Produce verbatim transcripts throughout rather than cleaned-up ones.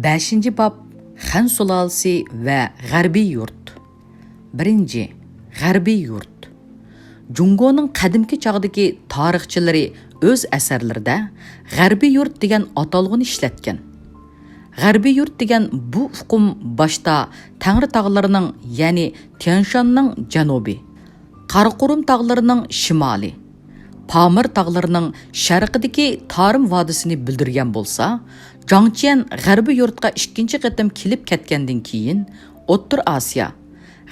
بەشىنچى باب، خەن سۇلالىسى ۋە غەربىي يۇرت. بىرىنچى، غەربىي يۇرت. جۇڭگونىڭ قەدىمكى چاغدىكى تارىخچىلىرى ئۆز ئەسەرلىرىدە غەربىي يۇرت دېگەن ئاتالغۇنى ئىشلەتكەن. غەربىي يۇرت دېگەن بۇ ئۇقۇم باشتا تەڭرى تاغلىرىنىڭ، يەنى تيەنشاننىڭ جەنۇبى، قاراقۇرۇم تاغلىرىنىڭ شىمالى، پامىر تاغلىرىنىڭ شەرقىدىكى تارىم ۋادىسىنى بىلدۈرگەن بولسا، جاڭچيەن غەربىي يۇرتقا ئىككىنچى قېتىم كېلىپ كەتكەندىن كېيىن، ئوتتۇرا ئاسىيا،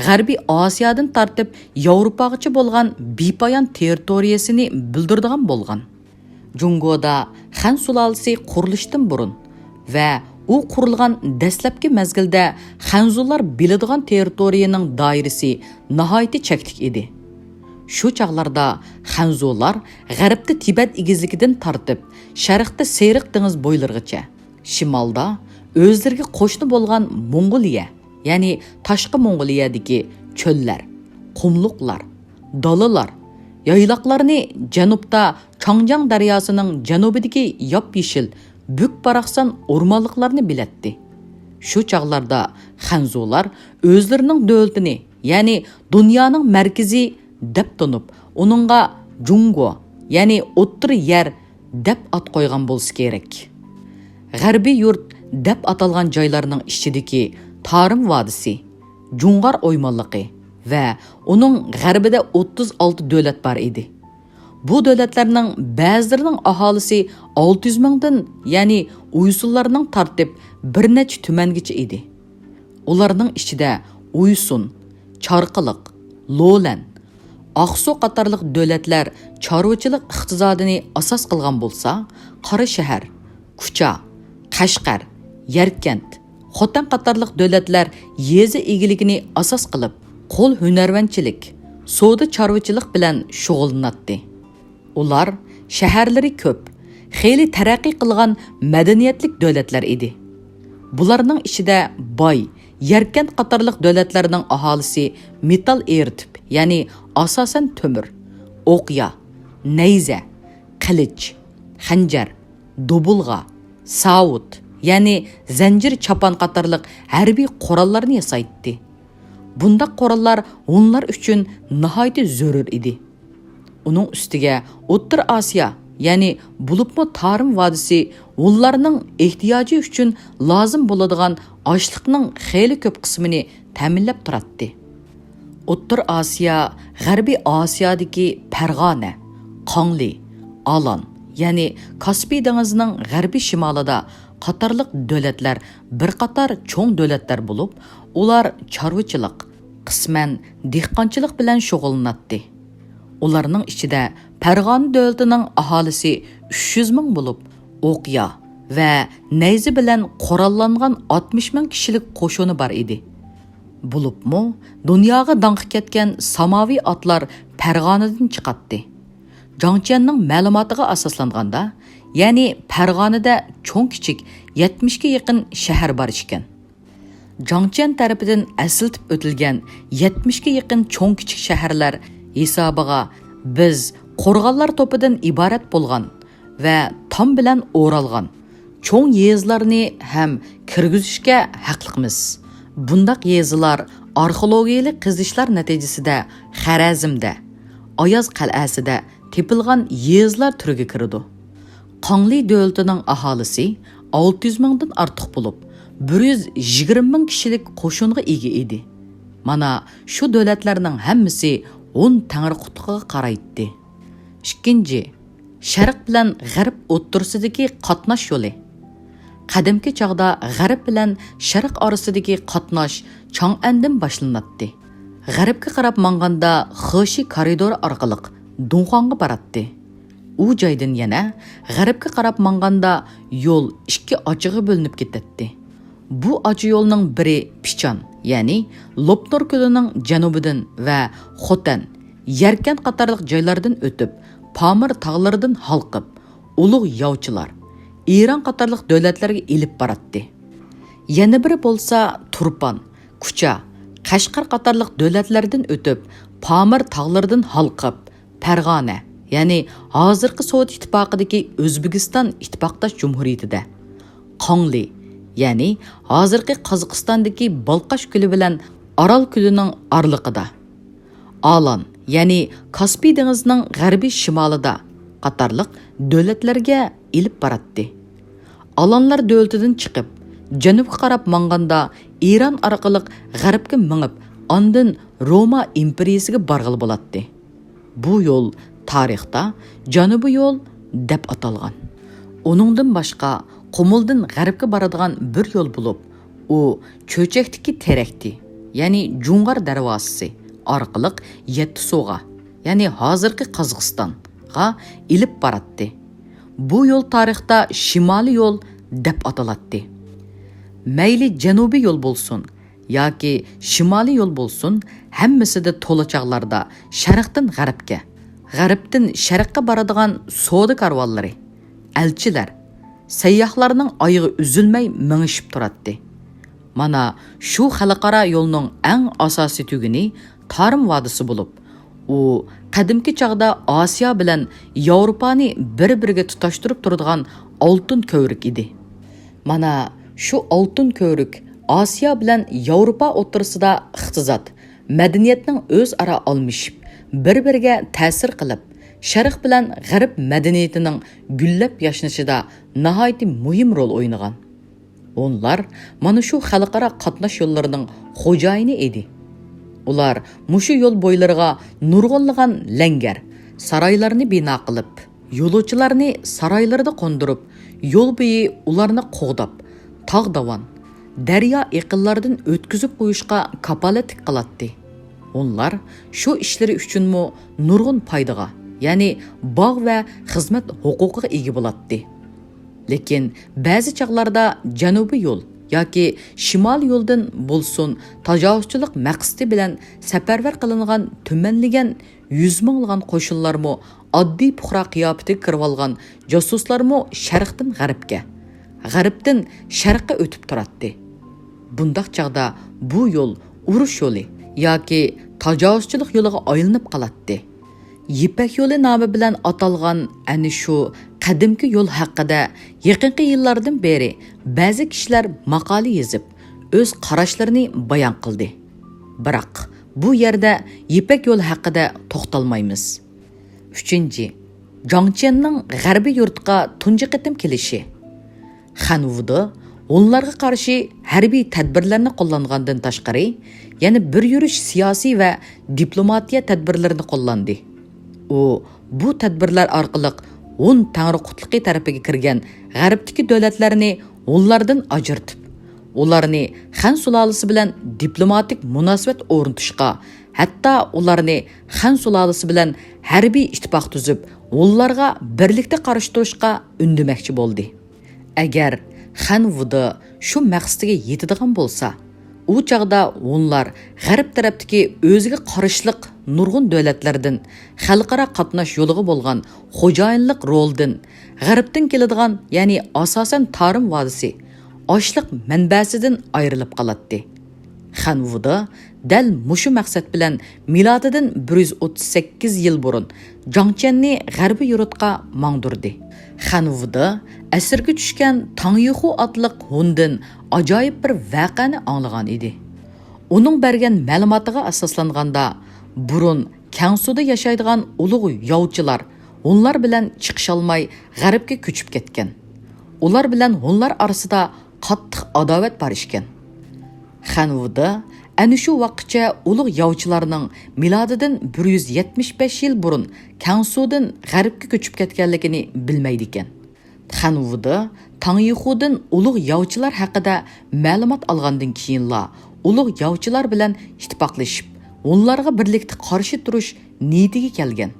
غەربىي ئاسىيادىن تارتىپ ياۋروپاغىچە بولغان بىپايان تېررىتورىيەسىنى بىلدۈرىدىغان بولغان. جۇڭگودا خەن سۇلالىسى قۇرۇلۇشتىن بۇرۇن ۋە ئۇ قۇرۇلغان دەسلەپكى مەزگىلدە خەنزۇلار بىلىدىغان تېررىتورىيەنىڭ دائىرىسى ناھايىتى چەكلىك ئىدى. شۇ چاغلاردا خەنزۇلار غەربتە تىبەت ئېگىزلىكىدىن تارتىپ، شەرقتە سېرىق دېڭىز بويلىرىغىچە، شىمالدا ئۆزلىرىگە قوشنا بولغان موڭغۇلىيە، يەنى تاشقى موڭغۇلىيەدىكى چۆللەر، قۇملۇقلار، دالىلار، يايلاقلارنى جەنۇبتا چاڭجياڭ دەرياسىنىڭ جەنۇبىدىكى ياپيېشىل، بۈك-باراقسان ئورمانلىقلارنى بىلەتتى. شۇ چاغلاردا خەنزۇلار ئۆزلىرىنىڭ دۆلىتىنى، يەنى دۇنيانىڭ مەركىزى دەپ تونۇپ، ئۇنىڭغا جۇڭگو، يەنى ئوتتۇرا يەر دەپ ئات قويغان بولسا كېرەك. غەربىي يۇرت دەپ ئاتالغان جايلارنىڭ ئىچىدىكى تارىم ۋادىسى، جۇڭغار ئويمانلىقى ۋە ئۇنىڭ غەربىدە ئوتتۇز ئالتە دۆلەت بار ئىدى. بۇ دۆلەتلەرنىڭ بەزىلىرىنىڭ ئاھالىسى ئالتە يۈز مىڭدىن، يەنى ئۇيسۇنلارنىڭ تارتىپ بىر نەچچە تۈمەنگىچە ئىدى. ئۇلارنىڭ ئىچىدە ئۇيسۇن، چارقىلىق، لولەن، ئاقسۇ قاتارلىق دۆلەتلەر چارۋىچىلىق ئىقتىسادىنى ئاساس قىلغان بولسا، قاراشەھەر، كۇچا، قەشقەر، يەركەنت، خوتەن قاتارلىق دۆلەتلەر يېزا ئىگىلىكىنى ئاساس قىلىپ، قول ھۈنەرۋەنچىلىك، سودا چارۋىچىلىق بىلەن شۇغۇللىناتتى. ئۇلار شەھەرلىرى كۆپ، خېلى تەرەققىي قىلغان مەدەنىيەتلىك دۆلەتلەر ئىدى. بۇلارنىڭ ئىچىدە باي، يەركەنت قاتارلىق دۆلەتلەرنىڭ ئاھالىسى مېتال ئېرىتىپ، يەنى ئاساسەن تۆمۈر، ئوقيا، نەيزە، قىلىچ، خەنجەر، دوبۇلغا، ساۋۇت، يەنى زەنجىر چاپان قاتارلىق ھەربىي قوراللارنى ياسايتتى. بۇنداق قوراللار ھونلار ئۈچۈن ناھايىتى زۆرۈر ئىدى. ئۇنىڭ ئۈستىگە ئوتتۇرا ئاسىيا، يەنى بولۇپمۇ تارىم ۋادىسى ھونلارنىڭ ئېھتىياجى ئۈچۈن لازىم بولىدىغان ئاشلىقنىڭ خېلى كۆپ قىسمىنى تەمىنلەپ تۇراتتى. ئوتتۇرا ئاسىيا، غەربىي ئاسىيادىكى پەرغانە، قاڭلى، ئالان، يەنى كاسپىي دېڭىزىنىڭ غەربىي شىمالىدا قاتارلىق دۆلەتلەر بىر قاتار چوڭ دۆلەتلەر بولۇپ، ئۇلار چارۋىچىلىق، قىسمەن دېھقانچىلىق بىلەن شۇغۇللىناتتى. ئۇلارنىڭ ئىچىدە پەرغانە دۆلىتىنىڭ ئاھالىسى ئۈچ يۈز مىڭ بولۇپ، ئوقيا ۋە نەيزە بىلەن قوراللانغان ئاتمىش مىڭ كىشىلىك قوشۇنى بار ئىدى. بولۇپمۇ دۇنياغا داڭقى كەتكەن ساماۋى ئاتلار پەرغانىدىن چىقاتتى. جاڭچيەننىڭ مەلۇماتىغا ئاساسلانغاندا، يەنى پەرغانىدە چوڭ-كىچىك يەتمىشكە يېقىن شەھەر بار ئىكەن. جاڭچيەن تەرىپىدىن ئەسلىتىپ ئۆتۈلگەن يەتمىشكە يېقىن چوڭ-كىچىك شەھەرلەر ھېسابىغا بىز قورغانلار توپىدىن ئىبارەت بولغان ۋە تام بىلەن ئورالغان چوڭ يېزىلارنى ھەم كىرگۈزۈشكە ھەقلىقمىز. بۇنداق يېزىلار ئارخېئولوگىيەلىك قېزىشلار نەتىجىسىدە خەرەزمدە، ئاياز قەلئەسىدە تېپىلغان يېزىلار تۈرىگە كىرىدۇ. قاڭلى دۆلىتىنىڭ ئاھالىسى ئالتە يۈز مىڭدىن ئارتۇق بولۇپ، بىر يۈز يىگىرمە مىڭ كىشىلىك قوشۇنغا ئىگە ئىدى. مانا شۇ دۆلەتلەرنىڭ ھەممىسى ھون تەڭرىقۇتلۇقىغا قارايتتى. ئىككىنچى، شەرق بىلەن غەرب ئوتتۇرىسىدىكى قاتناش يولى. قەدىمكى چاغدا غەرب بىلەن شەرق ئارىسىدىكى قاتناش چاڭئەندىن باشلىناتتى. غەربكە قاراپ ماڭغاندا خېشى كارىدورى ئارقىلىق دۇڭخۇاڭغا باراتتى. ئۇ جايدىن يەنە غەربكە قاراپ ماڭغاندا يول ئىككى ئاچىغا بۆلۈنۈپ كېتەتتى. بۇ ئاچا يولنىڭ بىرى پىچان، يەنى لوپنۇر كۆلىنىڭ جەنۇبىدىن ۋە خوتەن، يەركەنت قاتارلىق جايلاردىن ئۆتۈپ، پامىر تاغلىرىدىن ھالقىپ، ئۇلۇغ ياۋچىلار، ئىران قاتارلىق دۆلەتلەرگە ئېلىپ باراتتى. يەنە بىرى بولسا تۇرپان، كۇچا، قەشقەر قاتارلىق دۆلەتلەردىن ئۆتۈپ، پامىر تاغلىرىدىن ھالقىپ، پەرغانە، يەنى ھازىرقى سوۋېت ئىتتىپاقىدىكى ئۆزبېكىستان ئىتتىپاقداش جۇمھۇرىيىتىدە، قاڭلى، يەنى ھازىرقى قازاقىستاندىكى بالقاش كۆلى بىلەن ئارال كۆلىنىڭ ئارىلىقىدا، ئالان، يەنى كاسپىي دېڭىزىنىڭ غەربىي شىمالىدا قاتارلىق دۆلەتلەرگە ئېلىپ باراتتى. ئالانلار دۆلىتىدىن چىقىپ، جەنۇبقا قاراپ ماڭغاندا، ئىران ئارقىلىق غەربكە مېڭىپ، ئاندىن روما ئىمپېرىيىسىگە بارغىلى بولاتتى. بۇ يول تارىختا جەنۇبىي يول دەپ ئاتالغان. ئۇنىڭدىن باشقا، قۇمۇلدىن غەربكە بارىدىغان بىر يول بولۇپ، ئۇ چۆچەكتىكى تېرەكتى، يەنى جۇڭغار دەرۋازىسى ئارقىلىق يەتتىسۇغا، يەنى ھازىرقى قازاقىستانغا ئېلىپ باراتتى. بۇ يول تارىختا شىمالىي يول دەپ ئاتىلاتتى. مەيلى جەنۇبىي يول بولسۇن ياكى شىمالىي يول بولسۇن، ھەممىسىدە تولا چاغلاردا شەرقتىن غەربكە، غەربتىن شەرققە بارىدىغان سودا كارۋانلىرى، ئەلچىلەر، سەيياھلارنىڭ ئايىغى ئۈزۈلمەي مېڭىشىپ تۇراتتى. مانا شۇ خەلقئارا يولنىڭ ئەڭ ئاساسىي تۈگۈنى تارىم ۋادىسى بولۇپ، ئۇ قەدىمكى چاغدا ئاسىيا بىلەن ياۋروپانى بىر-بىرىگە تۇتاشتۇرۇپ تۇرىدىغان ئالتۇن كۆۋرۈك ئىدى. مانا شۇ ئالتۇن كۆۋرۈك ئاسىيا بىلەن ياۋروپا ئوتتۇرىسىدا ئىقتىساد، مەدەنىيەتنىڭ ئۆزئارا ئالمىشىپ، بىر-بىرىگە تەسىر قىلىپ، شەرق بىلەن غەرب مەدەنىيىتىنىڭ گۈللەپ ياشنىشىدا ناھايىتى مۇھىم رول ئوينىغان. ھونلار مانا شۇ خەلقئارا قاتناش يوللىرىنىڭ خوجايىنى ئىدى. ئۇلار مۇشۇ يول بويلىرىغا نۇرغۇنلىغان لەڭگەر، سارايلارنى بىنا قىلىپ، يولۇچىلارنى سارايلىرىدا قوندۇرۇپ، يول بويى ئۇلارنى قوغداپ، تاغ داۋان، دەريا ئېقىنلاردىن ئۆتكۈزۈپ قويۇشقا كاپالەتلىك قىلاتتى. ھونلار شۇ ئىشلىرى ئۈچۈنمۇ نۇرغۇن پايدىغا، يەنى باغ ۋە خىزمەت ھوقۇقىغا ئىگە بولاتتى. لېكىن بەزى چاغلاردا جەنۇبىي يول ياكى شىمالىي يولدىن بولسۇن، تاجاۋۇزچىلىق مەقسىتى بىلەن سەپەرۋەر قىلىنغان تۈمەنلىگەن يۈز مىڭلىغان قوشۇنلارمۇ ئاددىي پۇقرا قىياپىتىگە كىرىۋالغان جاسۇسلارمۇ شەرقتىن غەربكە، غەربتىن شەرققە ئۆتۈپ تۇراتتى. بۇنداق چاغدا بۇ يول ئۇرۇش يولى ياكى تاجاۋۇزچىلىق يولىغا ئايلىنىپ قالاتتى. يىپەك يولى نامى بىلەن ئاتالغان ئەنە شۇ قەدىمكى يول ھەققىدە يېقىنقى يىللاردىن بېرى بەزى كىشىلەر ماقالە يېزىپ، ئۆز قاراشلىرىنى بايان قىلدى. بىراق، بۇ يەردە يىپەك يولى ھەققىدە توختالمايمىز. ئۈچىنچى، جاڭ چيەننىڭ غەربىي يۇرتقا تۇنجى قېتىم كېلىشى. خەن ۋۇدې ھونلارغا قارشى ھەربىي تەدبىرلەرنى قوللانغاندىن تاشقىرى، يەنە بىر يۈرۈش سىياسىي ۋە دىپلوماتىيە تەدبىرلىرىنى قوللاندى. ئۇ بۇ تەدبىرلەر ئارقىلىق ھون تەڭرى قۇتلۇقى تەرىپىگە كىرگەن غەربتىكى دۆلەتلەرنى ھونلاردىن ئاجرىتىپ، ئۇلارنى خەن سۇلالىسى بىلەن دىپلوماتىك مۇناسىۋەت ئورنىتىشقا، ھەتتا ئۇلارنى خەن سۇلالىسى بىلەن ھەربىي ئىتتىپاق تۈزۈپ، ھونلارغا بىرلىكتە قارشى تۇرۇشقا ئۈندىمەكچى بولدى. ئەگەر خەن ۋۇدې شۇ مەقسىتىگە يېتىدىغان بولسا، ئۇ چاغدا ھونلار غەرب تەرەپتىكى ئۆزىگە قارشىلىق نۇرغۇن دۆلەتلەردىن خەلقئارا قاتناش يولىغا بولغان خوجايىنلىق رولىدىن، غەربتىن كېلىدىغان، يەنى ئاساسەن تارىم ۋادىسى، ئاشلىق مەنبەسىدىن ئايرىلىپ قالاتتى. خەن ۋۇدې دەل مۇشۇ مەقسەت بىلەن مىلادىدىن بىر يۈز ئوتتۇز سەككىز يىل بۇرۇن جاڭ چيەننى غەربىي يۇرتقا ماڭدۇردى. خەن ۋۇدې ئەسىرگە چۈشكەن تاڭ يىخۇ ئاتلىق ھوندىن ئاجايىپ بىر ۋەقەنى ئاڭلىغان ئىدى. ئۇنىڭ بەرگەن مەلۇماتىغا ئاساسلانغاندا، بۇرۇن كەڭسۇدا ياشايدىغان ئۇلۇغ ياۋچىلار ھونلار بىلەن چىقىشالماي غەربكە كۆچۈپ كەتكەن. ئۇلار بىلەن ھونلار ئارىسىدا قاتتىق ئاداۋەت بار ئىكەن. خەن ۋۇدې ئەنە شۇ ۋاقىتقىچە ئۇلۇغ ياۋچىلارنىڭ مىلادىدىن بىر يۈز يەتمىش بەش يىل بۇرۇن كەڭسۇدىن غەربكە كۆچۈپ كەتكەنلىكىنى بىلمەيدىكەن. خەن ۋۇدې تاڭ يىخۇدىن ئۇلۇغ ياۋچىلار ھەققىدە مەلۇمات ئالغاندىن كېيىنلا، ئۇلۇغ ياۋچىلار بىلەن ئىتتىپاقلىشىپ، ھونلارغا بىرلىكتە قارشى تۇرۇش نىيىتىگە كەلگەن.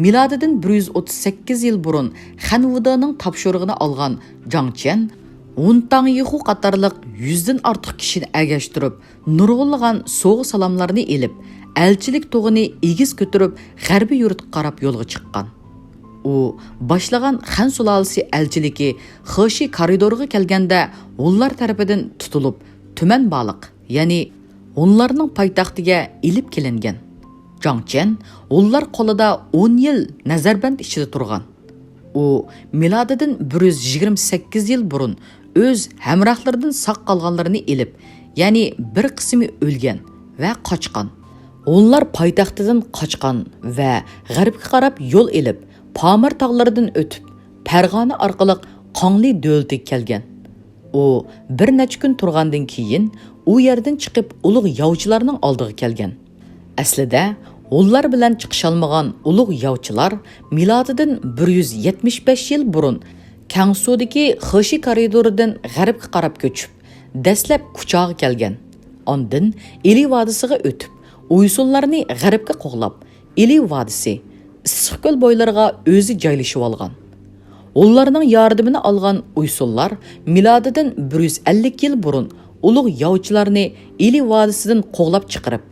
مىلادىدىن بىر يۈز ئوتتۇز سەككىز يىل بۇرۇن خەن ۋۇدېنىڭ تاپشۇرۇقىنى ئالغان جاڭ چيەن، ھون تاڭ يىخۇ قاتارلىق يۈزدىن ئارتۇق كىشىنى ئەگەشتۈرۈپ، نۇرغۇنلىغان سوۋغا-سالاملارنى ئېلىپ، ئەلچىلىك تۇغىنى ئېگىز كۆتۈرۈپ، غەربىي يۇرتقا قاراپ يولغا چىققان. ئۇ باشلىغان خەن سۇلالىسى ئەلچىلىكى خېشى كارىدورغا كەلگەندە، ھونلار تەرىپىدىن تۇتۇلۇپ، تۈمەن بالىق، يەنى ھونلارنىڭ پايتەختىگە ئېلىپ كېلىنگەن. جاڭ چيەن ھونلار قولىدا ئون يىل نەزەربەند ئىچىدە تۇرغان. ئۇ مىلادىدىن بىر يۈز يىگىرمە سەككىز يىل بۇرۇن ئۆز ھەمراھلىرىدىن ساق قالغانلىرىنى ئېلىپ، يەنى بىر قىسمى ئۆلگەن ۋە قاچقان. ھونلار پايتەختىدىن قاچقان ۋە غەربكە قاراپ يول ئېلىپ، پامىر تاغلىرىدىن ئۆتۈپ، پەرغانە ئارقىلىق قاڭلى دۆلىتىگە كەلگەن. ئۇ بىر نەچچە كۈن تۇرغاندىن كېيىن، ئۇ يەردىن چىقىپ، ئۇلۇغ ياۋچىلارنىڭ ئالدىغا كەلگەن. ئەسلىدە، ھونلار بىلەن چىقىشالمىغان ئۇلۇغ ياۋچىلار مىلادىدىن بىر يۈز يەتمىش بەش يىل بۇرۇن كەڭسۇدىكى خېشى كارىدورىدىن غەربكە قاراپ كۆچۈپ، دەسلەپ كۇچاغا كەلگەن. ئاندىن ئىلى ۋادىسىغا ئۆتۈپ، ئۇيسۇنلارنى غەربكە قوغلاپ، ئىلى ۋادىسى، ئىسسىقكۆل بويلىرىغا ئۆزى جايلىشىۋالغان. ھونلارنىڭ ياردىمىنى ئالغان ئۇيسۇنلار مىلادىدىن بىر يۈز ئەللىك يىل بۇرۇن ئۇلۇغ ياۋچىلارنى ئىلى ۋادىسىدىن قوغلاپ چىقىرىپ،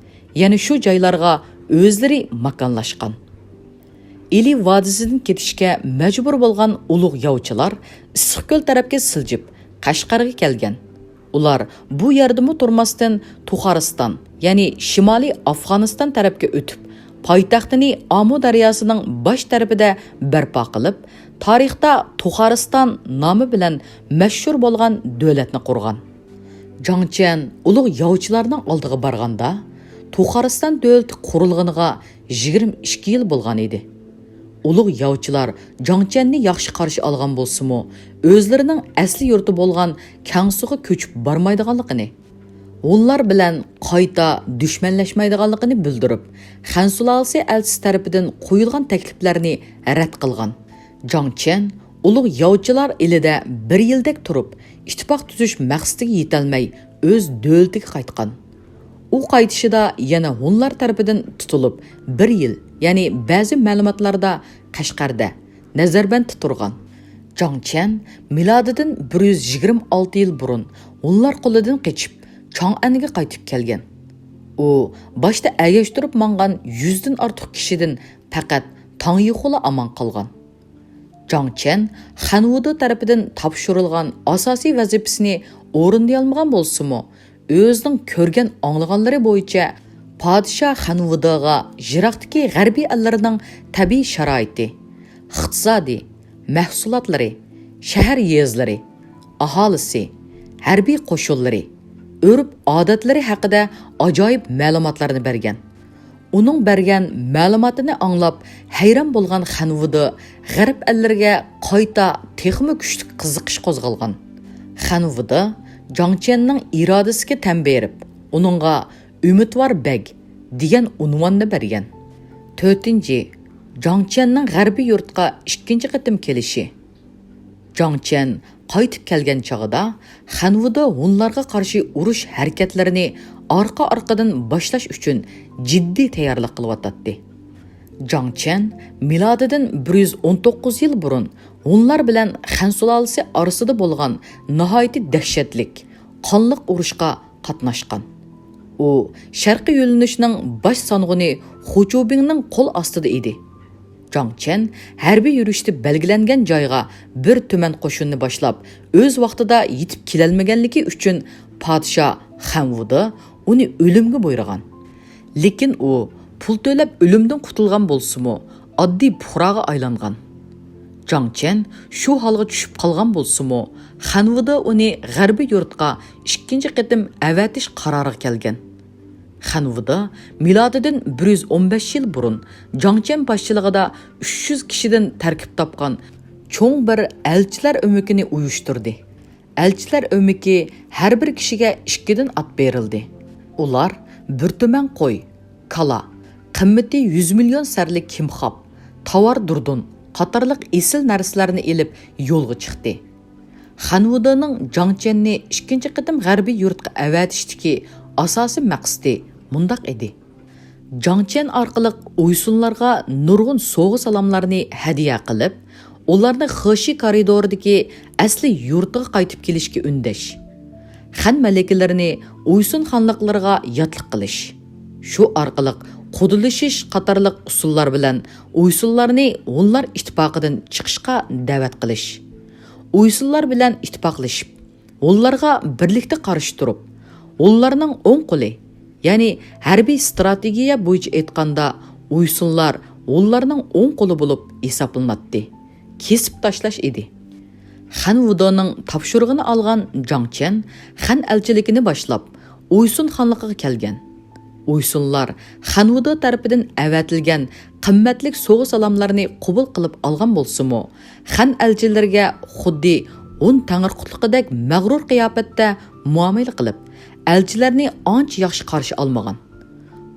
يەنە شۇ جايلارغا ئۆزلىرى ماكانلاشقان. ئىلى ۋادىسىدىن كېتىشكە مەجبۇر بولغان ئۇلۇغ ياۋچىلار ئىسسىقكۆل تەرەپكە سىلجىپ، قەشقەرگە كەلگەن. ئۇلار بۇ يەردىمۇ تۇرماستىن، توخارىستان، يەنى شىمالىي ئافغانىستان تەرەپكە ئۆتۈپ، پايتەختىنى ئامۇ دەرياسىنىڭ باش تەرىپىدە بەرپا قىلىپ، تارىختا توخارىستان نامى بىلەن مەشھۇر بولغان دۆلەتنى قۇرغان. جاڭ چيەن ئۇلۇغ ياۋچىلارنىڭ ئالدىغا بارغاندا، توخارىستان دۆلىتى قۇرۇلغىنىغا يىگىرمە ئىككى يىل بولغان ئىدى. ئۇلۇغ ياۋچىلار جاڭ چيەننى ياخشى قارشى ئالغان بولسىمۇ، ئۆزلىرىنىڭ ئەسلى يۇرتى بولغان كەڭسۇغا كۆچۈپ بارمايدىغانلىقىنى، ھونلار بىلەن قايتا دۈشمەنلەشمەيدىغانلىقىنى بىلدۈرۈپ، خەن سۇلالىسى ئەلچىسى تەرىپىدىن قويۇلغان تەكلىپلەرنى رەت قىلغان. جاڭ چيەن ئۇلۇغ ياۋچىلار ئېلىدە بىر يىلدەك تۇرۇپ، ئىتتىپاق تۈزۈش مەقسىتىگە يېتەلمەي، ئۆز دۆلىتىگە قايتقان. ئۇ قايتىشىدا يەنە ھونلار تەرىپىدىن تۇتۇلۇپ، بىر يىل، يەنى بەزى مەلۇماتلاردا قەشقەردە، نەزەربەندتە تۇرغان. جاڭ چيەن مىلادىدىن بىر يۈز يىگىرمە ئالتە يىل بۇرۇن ھونلار قولىدىن قېچىپ، چاڭئەنگە قايتىپ كەلگەن. ئۇ باشتا ئەگەشتۈرۈپ ماڭغان يۈزدىن ئارتۇق كىشىدىن پەقەت تاڭ يىخۇلا ئامان قالغان. جاڭ چيەن خەنۋۇدې تەرىپىدىن تاپشۇرۇلغان ئاساسىي ۋەزىپىسىنى ئورۇندىيالمىغان بولسىمۇ، ئۆزىنىڭ كۆرگەن ئاڭلىغانلىرى بويىچە پادىشاھ خەنۋۇدېغا يىراقتىكى غەربىي ئەللەرنىڭ تەبىئىي شارائىتى، ئىقتىسادى، مەھسۇلاتلىرى، شەھەر يېزىلىرى، ئاھالىسى، ھەربىي قوشۇنلىرى، ئۆرپ-ئادەتلىرى ھەققىدە ئاجايىپ مەلۇماتلارنى بەرگەن. ئۇنىڭ بەرگەن مەلۇماتىنى ئاڭلاپ ھەيران بولغان خەنۋۇدې غەرب ئەللىرىگە قايتا تېخىمۇ كۈچلۈك قىزىقىش قوزغالغان. خەنۋۇدې جاڭ چيەننىڭ ئىرادىسىگە تەن بېرىپ، ئۇنىڭغا ئۈمىدۋار بەگ دېگەن ئۇنۋاننى بەرگەن. تۆتىنچى، جاڭ چيەننىڭ غەربىي يۇرتقا ئىككىنچى قېتىم كېلىشى. جاڭ چيەن قايتىپ كەلگەن چاغىدا خەنۋۇدې ھونلارغا قارشى ئۇرۇش ھەرىكەتلىرىنى ئارقا-ئارقىدىن باشلاش ئۈچۈن جىددىي تەييارلىق قىلىۋاتاتتى. جاڭ چيەن مىلادىدىن بىر يۈز ئون توققۇز يىل بۇرۇن ھونلار بىلەن خەن سۇلالىسى ئارىسىدا بولغان ناھايىتى دەھشەتلىك، قانلىق ئۇرۇشقا قاتناشقان. ئۇ شەرقىي يۆنىلىشنىڭ باش سانغۇنى خۇچۇبىڭنىڭ قول ئاستىدا ئىدى. جاڭ چيەن ھەربىي يۈرۈشتە بەلگىلەنگەن جايغا بىر تۈمەن قوشۇننى باشلاپ، ئۆز ۋاقتىدا يېتىپ كېلەلمىگەنلىكى ئۈچۈن پادىشاھ خەنۋۇدې ئۇنى ئۆلۈمگە بۇيرۇغان. لېكىن ئۇ پۇل تۆلەپ ئۆلۈمدىن قۇتۇلغان بولسىمۇ، ئاددىي پۇقراغا ئايلانغان. جاڭ چيەن شۇ ھالغا چۈشۈپ قالغان بولسىمۇ، خەنۋۇدې ئۇنى غەربىي يۇرتقا ئىككىنچى قېتىم ئەۋەتىش قارارىغا كەلگەن. خەنۋۇدې مىلادىدىن بىر يۈز ئون بەش يىل بۇرۇن جاڭ چيەن باشچىلىقىدا ئۈچ يۈز كىشىدىن تەركىب تاپقان چوڭ بىر ئەلچىلەر ئۆمىكىنى ئۇيۇشتۇردى. ئەلچىلەر ئۆمىكى ھەر بىر كىشىگە ئىككىدىن ئات بېرىلدى. ئۇلار بىر تۈمەن قوي، كالا، قىممىتى يۈز مىليون سەرلىك كىمخاب، تاۋار دۇردۇن قاتارلىق ئېسىل نەرسىلەرنى ئېلىپ يولغا چىقتى. خەنۋۇدېنىڭ جاڭ چيەننى ئىككىنچى قېتىم غەربىي يۇرتقا ئەۋەتىشتىكى ئاساسىي مەقسىتى مۇنداق ئىدى. جاڭ چيەن ئارقىلىق ئۇيسۇنلارغا نۇرغۇن سوۋغا-سالاملارنى ھەدىيە قىلىپ، ئۇلارنى خېشى كارىدورىدىكى ئەسلى يۇرتىغا قايتىپ كېلىشكە ئۈندەش، خەن مەلىكىلىرىنى ئۇيسۇن خانلىقلىرىغا ياتلىق قىلىش، شۇ ئارقىلىق قۇدىلىشىش قاتارلىق ئۇسۇللار بىلەن ئۇيسۇنلارنى ھونلار ئىتتىپاقىدىن چىقىشقا دەۋەت قىلىش، ئۇيسۇنلار بىلەن ئىتتىپاقلىشىپ، ھونلارغا بىرلىكتە قارشى تۇرۇپ، ھونلارنىڭ ئوڭ قولى، يەنى ھەربىي ستراتېگىيە بويىچە ئېيتقاندا، ئۇيسۇنلار ھونلارنىڭ ئوڭ قولى بولۇپ ھېسابلىناتتى. كېسىپ تاشلاش ئىدى. خەن ۋۇدېنىڭ تاپشۇرۇقىنى ئالغان جاڭ چيەن خەن ئەلچىلىكىنى باشلاپ، ئۇيسۇن خانلىقىغا كەلگەن. ئۇيسۇنلار خەن ۋۇدې تەرىپىدىن ئەۋەتىلگەن قىممەتلىك سوۋغا-سالاملارنى قوبۇل قىلىپ ئالغان بولسىمۇ، خەن ئەلچىلىرىگە خۇددى ھون تەڭرىقۇتلۇقىدەك مەغرۇر قىياپەتتە مۇئامىلە قىلىپ، ئەلچىلەرنى ئانچە ياخشى قارشى ئالمىغان.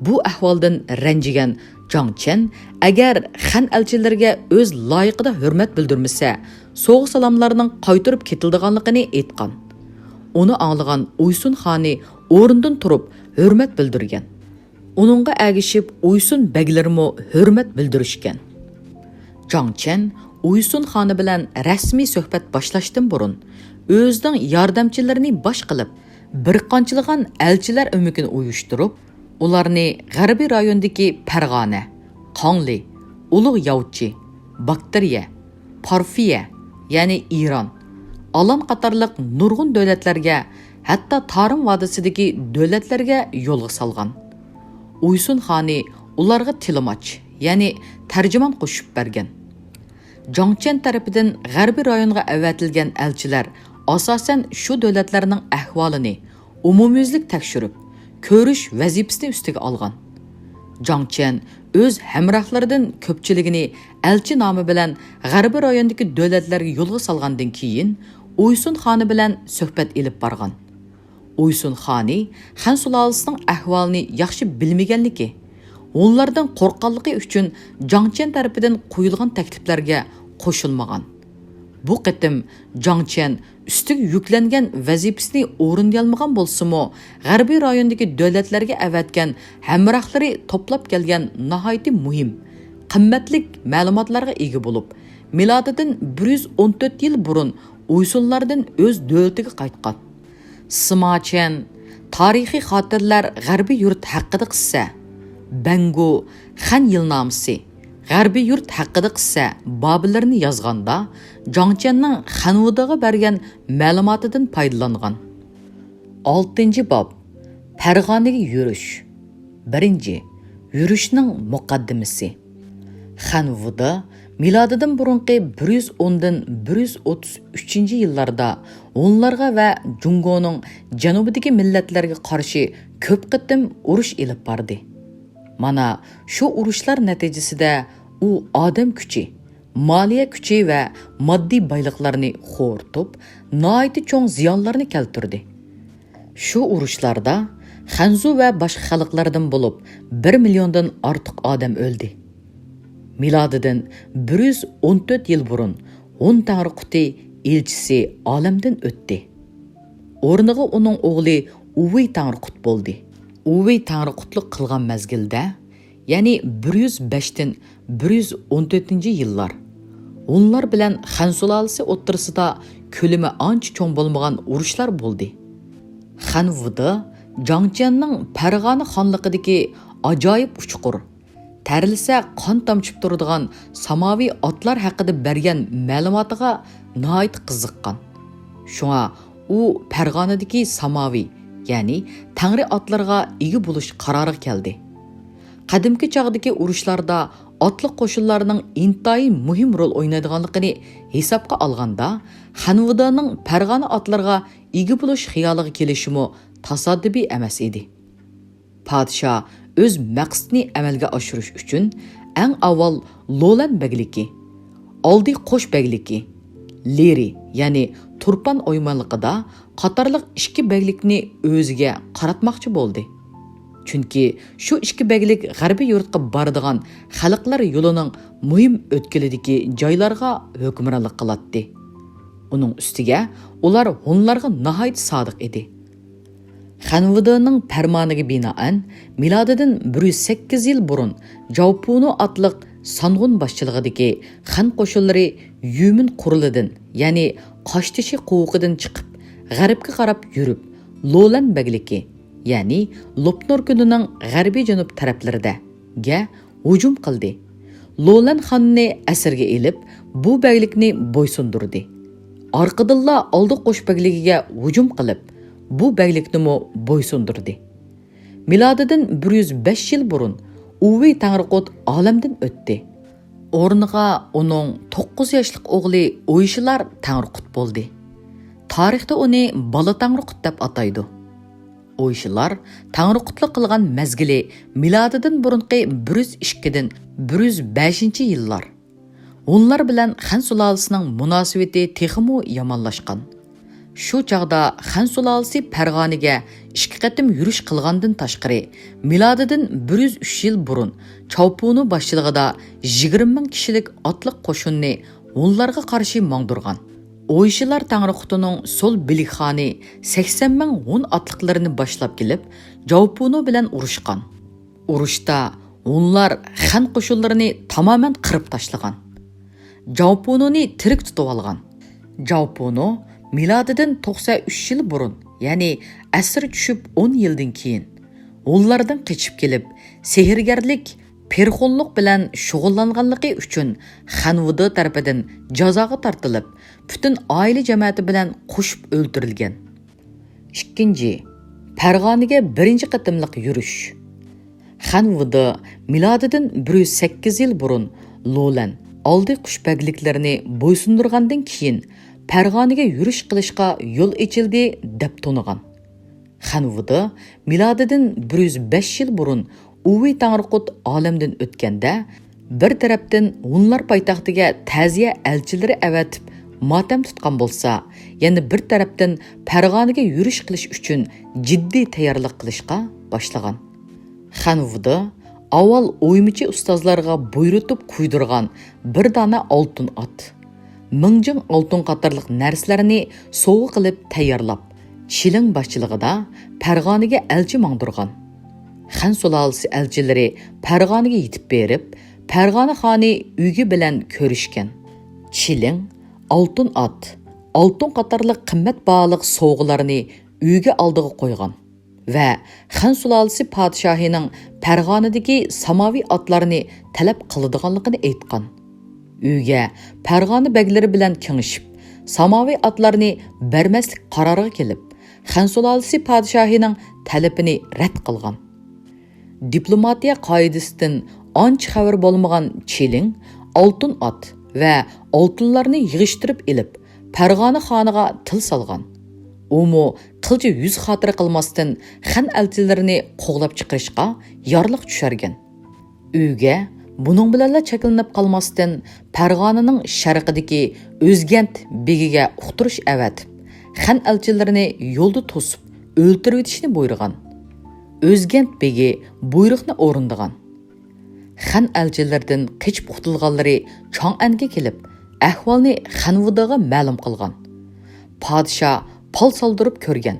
بۇ ئەھۋالدىن رەنجىگەن جاڭ چيەن ئەگەر خەن ئەلچىلىرىگە ئۆز لايىقىدا ھۆرمەت بىلدۈرمىسە، سوۋغا-سالاملارنىڭ قايتۇرۇپ كېتىلىدىغانلىقىنى ئېيتقان. ئۇنى ئاڭلىغان ئۇيسۇن خانى ئورنىدىن تۇرۇپ ھۆرمەت بىلدۈرگەن. ئۇنىڭغا ئەگىشىپ ئۇيسۇن بەگلىرىمۇ ھۆرمەت بىلدۈرۈشكەن. جاڭ چيەن ئۇيسۇن خانى بىلەن رەسمىي سۆھبەت باشلاشتىن بۇرۇن، ئۆزىنىڭ ياردەمچىلىرىنى باش قىلىپ، بىر قانچىلىغان ئەلچىلەر ئۆمىكىنى ئۇيۇشتۇرۇپ، ئۇلارنى غەربىي رايوندىكى پەرغانە، قاڭلى، ئۇلۇغ ياۋچى، باكتىرىيە، پارفىيە، يەنى ئىران، ئالان قاتارلىق نۇرغۇن دۆلەتلەرگە، ھەتتا تارىم ۋادىسىدىكى دۆلەتلەرگە يولغا سالغان. ئۇيسۇن خانى ئۇلارغا تىلىماچ، يەنى تەرجىمان قوشۇپ بەرگەن. جاڭ چيەن تەرىپىدىن غەربىي رايونغا ئەۋەتىلگەن ئەلچىلەر ئاساسەن شۇ دۆلەتلەرنىڭ ئەھۋالىنى ئومۇميۈزلۈك تەكشۈرۈپ، كۆرۈش ۋەزىپىسىنى ئۈستىگە ئالغان. جاڭ چيەن ئۆز ھەمراھلىرىدىن كۆپچىلىكىنى ئەلچى نامى بىلەن غەربىي رايوندىكى دۆلەتلەرگە يولغا سالغاندىن كېيىن، ئۇيسۇن خانى بىلەن سۆھبەت ئېلىپ بارغان. ئۇيسۇن خانى خەن سۇلالىسىنىڭ ئەھۋالىنى ياخشى بىلمىگەنلىكى، ھونلاردىن قورققانلىقى ئۈچۈن جاڭ چيەن تەرىپىدىن قويۇلغان تەكلىپلەرگە قوشۇلمىغان. بۇ قېتىم جاڭ چيەن ئۈستىگە يۈكلەنگەن ۋەزىپىسىنى ئورۇندىيالمىغان بولسىمۇ، غەربىي رايوندىكى دۆلەتلەرگە ئەۋەتكەن ھەمراھلىرى توپلاپ كەلگەن ناھايىتى مۇھىم، قىممەتلىك مەلۇماتلارغا ئىگە بولۇپ، مىلادىدىن بىر يۈز ئون تۆت يىل بۇرۇن ئۇيسۇنلاردىن ئۆز دۆلىتىگە قايتقان. سىما چيەن تارىخىي خاتىرىلەر غەربىي يۇرت ھەققىدە قىسسە، بەڭگۇ خەن يىلنامىسى غەربىي يۇرت ھەققىدە قىسسە بابلىرىنى يازغاندا، جاڭ چيەننىڭ خەن ۋۇدېغا بەرگەن مەلۇماتىدىن پايدىلانغان. ئالتىنچى باب، پەرغانىگە يۈرۈش. بىرىنچى، يۈرۈشنىڭ مۇقەددىمىسى. خەن ۋۇدې مىلادىدىن بۇرۇنقى بىر يۈز ئوندىن بىر يۈز ئوتتۇز ئۈچىنچى يىللاردا ھونلارغا ۋە جۇڭگونىڭ جەنۇبىدىكى مىللەتلەرگە قارشى كۆپ قېتىم ئۇرۇش ئېلىپ باردى. مانا شۇ ئۇرۇشلار نەتىجىسىدە ئۇ ئادەم كۈچى، مالىيە كۈچى ۋە ماددىي بايلىقلارنى خورىتىپ، ناھايىتى چوڭ زىيانلارنى كەلتۈردى. شۇ ئۇرۇشلاردا خەنزۇ ۋە باشقا خەلقلەردىن بولۇپ بىر مىليوندىن ئارتۇق ئادەم ئۆلدى. مىلادىدىن بىر يۈز ئون تۆت يىل بۇرۇن ھون تەڭرىقۇتى ئىلچىسى ئالەمدىن ئۆتتى. ئورنىغا ئۇنىڭ ئوغلى ئۇۋېي تەڭرىقۇت بولدى. ئۇۋېي تەڭرىقۇتلۇق قىلغان مەزگىلدە، يەنى بىر يۈز بەشتىن بىر يۈز ئون تۆتىنچى يىللار، ھونلار بىلەن خەن سۇلالىسى ئوتتۇرىسىدا كۆلىمى ئانچە چوڭ بولمىغان ئۇرۇشلار بولدى. خەن ۋۇدې جاڭ چيەننىڭ پەرغانە خانلىقىدىكى ئاجايىپ ئۇچقۇر، تەرلىسە قان تامچىپ تۇرىدىغان ساماۋى ئاتلار ھەققىدە بەرگەن مەلۇماتىغا ناھايىتى قىزىققان. شۇڭا ئۇ پەرغانىدىكى ساماۋى، يەنى تەڭرى ئاتلىرىغا ئىگە بولۇش قارارىغا كەلدى. قەدىمكى چاغدىكى ئۇرۇشلاردا ئاتلىق قوشۇنلارنىڭ ئىنتايىن مۇھىم رول ئوينايدىغانلىقىنى ھېسابقا ئالغاندا، خەن ۋۇدېنىڭ پەرغانە ئاتلىرىغا ئىگە بولۇش خىيالىغا كېلىشىمۇ تاسادىپىي ئەمەس ئىدى. پادىشاھ ئۆز مەقسىتىنى ئەمەلگە ئاشۇرۇش ئۈچۈن ئەڭ ئاۋۋال لولەن بەگلىكى، ئالدى قوش بەگلىكى، لېرى، يەنى تۇرپان ئويمانلىقىدا قاتارلىق ئىككى بەگلىكنى ئۆزىگە قاراتماقچى بولدى. چۈنكى شۇ ئىككى بەگلىك غەربىي يۇرتقا بارىدىغان خەلقلەر يولىنىڭ مۇھىم ئۆتكىلىدىكى جايلارغا ھۆكۈمرانلىق قىلاتتى. ئۇنىڭ ئۈستىگە ئۇلار ھونلارغا ناھايىتى سادىق ئىدى. خەن ۋۇدېنىڭ پەرمانىغا بىنائەن، مىلادىدىن بىر يۈز سەككىز يىل بۇرۇن جاۋپۇنۇ ئاتلىق سانغۇن باشچىلىقىدىكى خەن قوشۇنلىرى يۈمۈن قۇرۇلىدىن، يەنى قاشتېشى قوۋۇقىدىن چىقىپ، غەربكە قاراپ يۈرۈپ، لولەن بەگلىكى، يەنى لوپنۇر كۆلىنىڭ غەربىي جەنۇب تەرەپلىرىدە، گە ھۇجۇم قىلدى. لولەن خاننى ئەسىرگە ئېلىپ، بۇ بەگلىكنى بويسۇندۇردى. ئارقىدىنلا ئالدى قوش بەگلىكىگە ھۇجۇم قىلىپ، بۇ بەگلىكنىمۇ بويسۇندۇردى. مىلادىدىن بىر يۈز بەش يىل بۇرۇن ئۇۋېي تەڭرىقۇت ئالەمدىن ئۆتتى. ئورنىغا ئۇنىڭ توققۇز ياشلىق ئوغلى ئويشىلار تەڭرىقۇت بولدى. تارىختا ئۇنى بالا تەڭرىقۇت دەپ ئاتايدۇ. ئويشىلار تەڭرىقۇتلۇق قىلغان مەزگىلى مىلادىدىن بۇرۇنقى بىر يۈز ئىككىدىن بىر يۈز بەشىنچى يىللار. ھونلار بىلەن خەن سۇلالىسىنىڭ مۇناسىۋىتى تېخىمۇ يامانلاشقان. شۇ چاغدا خەن سۇلالىسى پەرغانىگە ئىككى قېتىم يۈرۈش قىلغاندىن تاشقىرى، مىلادىدىن بىر يۈز ئۈچ يىل بۇرۇن چاۋپۇنۇ باشچىلىقىدا يىگىرمە مىڭ كىشىلىك ئاتلىق قوشۇننى ھونلارغا قارشى ماڭدۇرغان. ئويشىلار تەڭرىقۇتىنىڭ سول بىلىك خانى سەكسەن مىڭ ھون ئاتلىقلىرىنى باشلاپ كېلىپ، جاۋپۇنۇ بىلەن ئۇرۇشقان. ئۇرۇشتا ھونلار خەن قوشۇنلىرىنى تامامەن قىرىپ تاشلىغان. جاۋپۇنۇنى تىرىك تۇتۇۋالغان. جاۋپۇنۇ مىلادىدىن توقسەن ئۈچ يىل بۇرۇن، يەنى ئەسىر چۈشۈپ ئون يىلدىن كېيىن، ھونلاردىن قېچىپ كېلىپ، سېھىرگەرلىك، پېرخونلۇق بىلەن شۇغۇللانغانلىقى ئۈچۈن خەنۋۇدې تەرىپىدىن جازاغا تارتىلىپ، پۈتۈن ئائىلە جەمەتى بىلەن قوشۇپ ئۆلتۈرۈلگەن. ئىككىنچى، پەرغانىگە بىرىنچى قېتىملىق يۈرۈش. خەنۋۇدې مىلادىدىن بىر يۈز سەككىز يىل بۇرۇن لولەن، ئالدى قۇش بەگلىكلىرىنى بويسۇندۇرغاندىن كېيىن، پەرغانىگە يۈرۈش قىلىشقا يول ئېچىلدى دەپ تونۇغان. خەنۋۇدې مىلادىدىن بىر يۈز بەش يىل بۇرۇن ئۇۋى تەڭرىقۇت ئالەمدىن ئۆتكەندە، بىر تەرەپتىن ھونلار پايتەختىگە تەزىيە ئەلچىلىرى ئەۋەتىپ ماتەم تۇتقان بولسا، يەنە بىر تەرەپتىن پەرغانىگە يۈرۈش قىلىش ئۈچۈن جىددىي تەييارلىق قىلىشقا باشلىغان. خەنۋۇدې ئاۋۋال ئويمىچى ئۇستازلارغا بۇيرۇتۇپ كۇيدۇرغان بىر دانە ئالتۇن ئات، مىڭجىڭ ئالتۇن قاتارلىق نەرسىلەرنى سوۋغا قىلىپ تەييارلاپ، چىلىڭ باشچىلىقىدا پەرغانىگە ئەلچى ماڭدۇرغان. خەن سۇلالىسى ئەلچىلىرى پەرغانىگە يېتىپ بېرىپ، پەرغانە خانى ئۆگە بىلەن كۆرۈشكەن. چىلىڭ، ئالتۇن ئات، ئالتۇن قاتارلىق قىممەت باھالىق سوۋغىلارنى ئۆگە ئالدىغا قويغان ۋە خەن سۇلالىسى پادىشاھىنىڭ پەرغانىدىكى ساماۋى ئاتلارنى تەلەپ قىلىدىغانلىقىنى ئېيتقان. ئۆگە پەرغانە بەگلىرى بىلەن كېڭىشىپ، ساماۋى ئاتلارنى بەرمەسلىك قارارىغا كېلىپ، خەن سۇلالىسى پادىشاھىنىڭ تەلىپىنى رەت قىلغان. دىپلوماتىيە قائىدىسىدىن ئانچە خەۋىرى بولمىغان چىلىڭ ئالتۇن ئات ۋە ئالتۇنلارنى يىغىشتۇرۇپ ئېلىپ، پەرغانە خانىغا تىل سالغان. ئۇمۇ قىلچە يۈز خاتىرە قىلماستىن، خەن ئەلچىلىرىنى قوغلاپ چىقىرىشقا يارلىق چۈشۈرگەن. ئۆگە بۇنىڭ بىلەنلا چەكلىنىپ قالماستىن، پەرغانىنىڭ شەرقىدىكى ئۆزگەنت بېگىگە ئۇقتۇرۇش ئەۋەتىپ، خەن ئەلچىلىرىنى يولدا توسۇپ، ئۆلتۈرۈۋېتىشنى بۇيرۇغان. ئۆزگەنت بېگى بۇيرۇقنى ئورۇندىغان. خەن ئەلچىلىرىدىن قېچىپ قۇتۇلغانلىرى چاڭئەنگە كېلىپ، ئەھۋالنى خەنۋۇدېغا مەلۇم قىلغان. پادىشاھ پال سالدۇرۇپ كۆرگەن.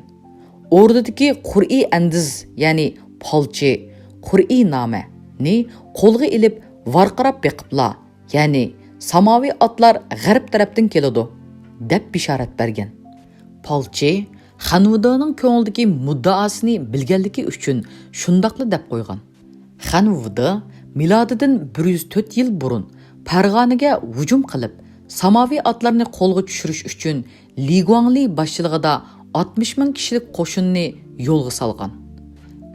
ئوردىدىكى قۇرئى ئەندىز، يەنى پالچى، قۇرئى نامەنى قولغا ئېلىپ ۋارقىراپ بېقىپلا، يەنى ساماۋى ئاتلار غەرب تەرەپتىن كېلىدۇ، دەپ بېشارەت بەرگەن. پالچى خەنۋۇدېنىڭ كۆڭلىدىكى مۇددىئاسىنى بىلگەنلىكى ئۈچۈن شۇنداقلا دەپ قويغان. خەنۋۇدې مىلادىدىن بىر يۈز تۆت يىل بۇرۇن پەرغانىگە ھۇجۇم قىلىپ، ساماۋى ئاتلارنى قولغا چۈشۈرۈش ئۈچۈن لى گۇاڭلى باشچىلىقىدا ئاتمىش مىڭ كىشىلىك قوشۇننى يولغا سالغان.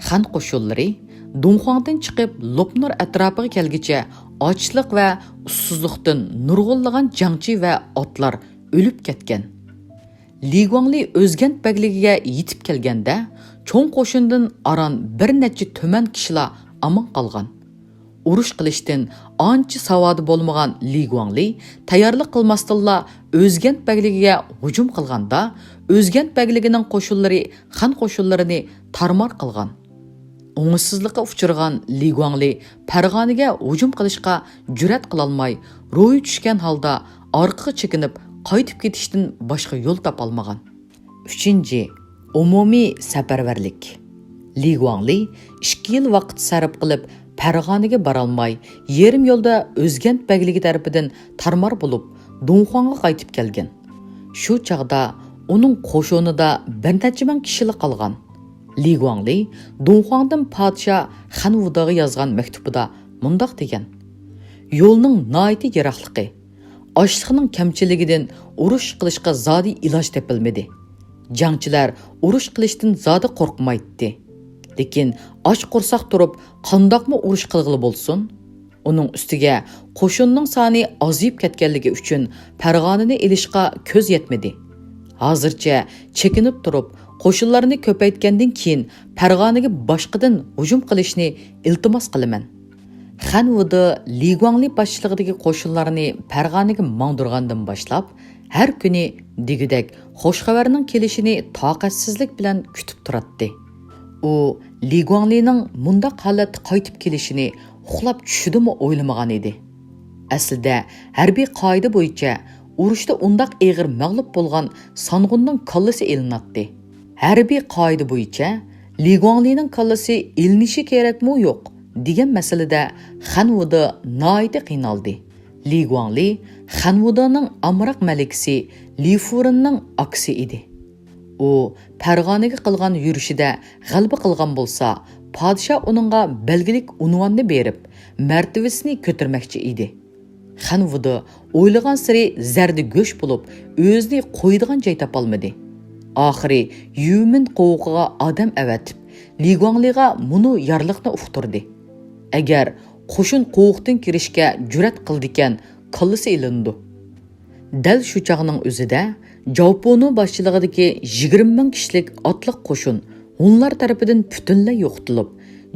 خەن قوشۇنلىرى دۇڭخۇاڭدىن چىقىپ، لوپنۇر ئەتراپىغا كەلگۈچە ئاچلىق ۋە ئۇسسۇزلۇقتىن نۇرغۇنلىغان جەڭچى ۋە ئاتلار ئۆلۈپ كەتكەن. لى گۇاڭلى ئۆزگەنت بەگلىكىگە يېتىپ كەلگەندە، چوڭ قوشۇندىن ئاران بىر نەچچە تۈمەن كىشىلا ئامان قالغان. ئۇرۇش قىلىشتىن ئانچە ساۋادى بولمىغان لى گۇاڭلى تەييارلىق قىلماستىنلا ئۆزگەنت بەگلىكىگە ھۇجۇم قىلغاندا، ئۆزگەنت بەگلىكىنىڭ قوشۇنلىرى خەن قوشۇنلىرىنى تارمار قىلغان. ئوڭۇشسىزلىققا ئۇچرىغان لى گۇاڭلى پەرغانىگە ھۇجۇم قىلىشقا جۈرئەت قىلالماي، روھى چۈشكەن ھالدا ئارقىغا چېكىنىپ قايتىپ كېتىشتىن باشقا يول تاپالمىغان. ئۈچىنچى، ئومۇمىي سەپەرۋەرلىك. لى گۇاڭلى ئىككى يىل ۋاقىت سەرپ قىلىپ پەرغانىگە بارالماي، يېرىم يولدا ئۆزگەنت بەگلىكى تەرىپىدىن تارمار بولۇپ، دۇڭخۇاڭغا قايتىپ كەلگەن. شۇ چاغدا ئۇنىڭ قوشۇنىدا بىر نەچچە مىڭ كىشىلا قالغان. لى گۇاڭلى دۇڭخۇاڭدىن پادىشاھ خەنۋۇدېغا يازغان مەكتۇبىدا مۇنداق دېگەن: يولنىڭ ناھايىتى يىراقلىقى، ئاشلىقنىڭ كەمچىللىكىدىن ئۇرۇش قىلىشقا زادى ئىلاج تېپىلمىدى. جەڭچىلەر ئۇرۇش قىلىشتىن زادى قورقمايتتى. لېكىن ئاچ قورساق تۇرۇپ قانداقمۇ ئۇرۇش قىلغىلى بولسۇن؟ ئۇنىڭ ئۈستىگە قوشۇننىڭ سانى ئازىيىپ كەتكەنلىكى ئۈچۈن پەرغانىنى ئېلىشقا كۆز يەتمىدى. ھازىرچە چېكىنىپ تۇرۇپ، قوشۇنلارنى كۆپەيتكەندىن كېيىن پەرغانىگە باشقىدىن ھۇجۇم قىلىشنى ئىلتىماس قىلىمەن. خەن ۋۇدې لى گۇاڭلى باشچىلىقىدىكى قوشۇنلارنى پەرغانىگە ماڭدۇرغاندىن باشلاپ، ھەر كۈنى دېگۈدەك خۇش خەۋەرنىڭ كېلىشىنى تاقەتسىزلىك بىلەن كۈتۈپ تۇراتتى. ئۇ لى گۇاڭلىنىڭ مۇنداق ھالەتتە قايتىپ كېلىشىنى ئۇخلاپ چۈشىدىمۇ ئويلىمىغان ئىدى. ئەسلىدە، ھەربىي قائىدە بويىچە ئۇرۇشتا ئۇنداق ئېغىر مەغلۇپ بولغان سانغۇننىڭ كاللىسى ئېلىناتتى. ھەربىي قائىدە بويىچە لى گۇاڭلىنىڭ كاللىسى ئېلىنىشى كېرەكمۇ يوق دېگەن مەسىلىدە خەن ۋۇدې ناھايىتى قىينالدى. لى گۇاڭلى خەن ۋۇدېنىڭ ئامراق مەلىكىسى لى فۇرېننىڭ ئاكىسى ئىدى. ئۇ پەرغانىگە قىلغان يۈرۈشىدە غەلىبە قىلغان بولسا، پادىشاھ ئۇنىڭغا بەلگىلىك ئۇنۋاننى بېرىپ، مەرتىۋىسىنى كۆتۈرمەكچى ئىدى. خەن ۋۇدې ئويلىغانسېرى زەردە گۆش بولۇپ، ئۆزىنى قويىدىغان جاي تاپالمىدى. ئاخىرى يۈمىن قوۋۇقىغا ئادەم ئەۋەتىپ، لى گۇاڭلىغا مۇنۇ يارلىقنى ئۇقتۇردى: ئەگەر قوشۇن قوۋۇقتىن كىرىشكە جۈرئەت قىلىدىكەن، كاللىسى ئېلىنىدۇ. دەل شۇ چاغنىڭ ئۆزىدە جاۋپۇنۇ باشچىلىقىدىكى يىگىرمە مىڭ كىشىلىك ئاتلىق قوشۇن ھونلار تەرىپىدىن پۈتۈنلەي يوقىتىلىپ،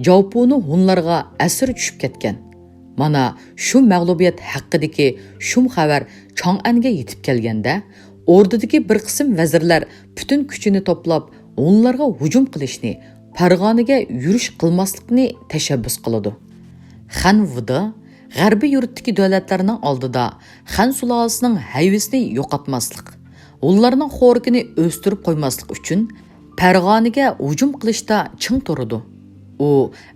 جاۋپۇنۇ ھونلارغا ئەسىر چۈشۈپ كەتكەن. مانا شۇ مەغلۇبىيەت ھەققىدىكى شۇم خەۋەر چاڭئەنگە يېتىپ كەلگەندە، ئوردىدىكى بىر قىسىم ۋەزىرلەر پۈتۈن كۈچىنى توپلاپ، ھونلارغا ھۇجۇم قىلىشنى، پەرغانىگە يۈرۈش قىلماسلىقنى تەشەببۇس قىلىدۇ. خەن ۋۇدې غەربىي يۇرتتىكى دۆلەتلەرنىڭ ئالدىدا خەن سۇلالىسىنىڭ ھەيۋىسىنى يوقاتماسلىق، ھونلارنىڭ خورىكىنى ئۆستۈرۈپ قويماسلىق ئۈچۈن پەرغانىگە ھۇجۇم قىلىشتا چىڭ تۇرىدۇ. ئۇ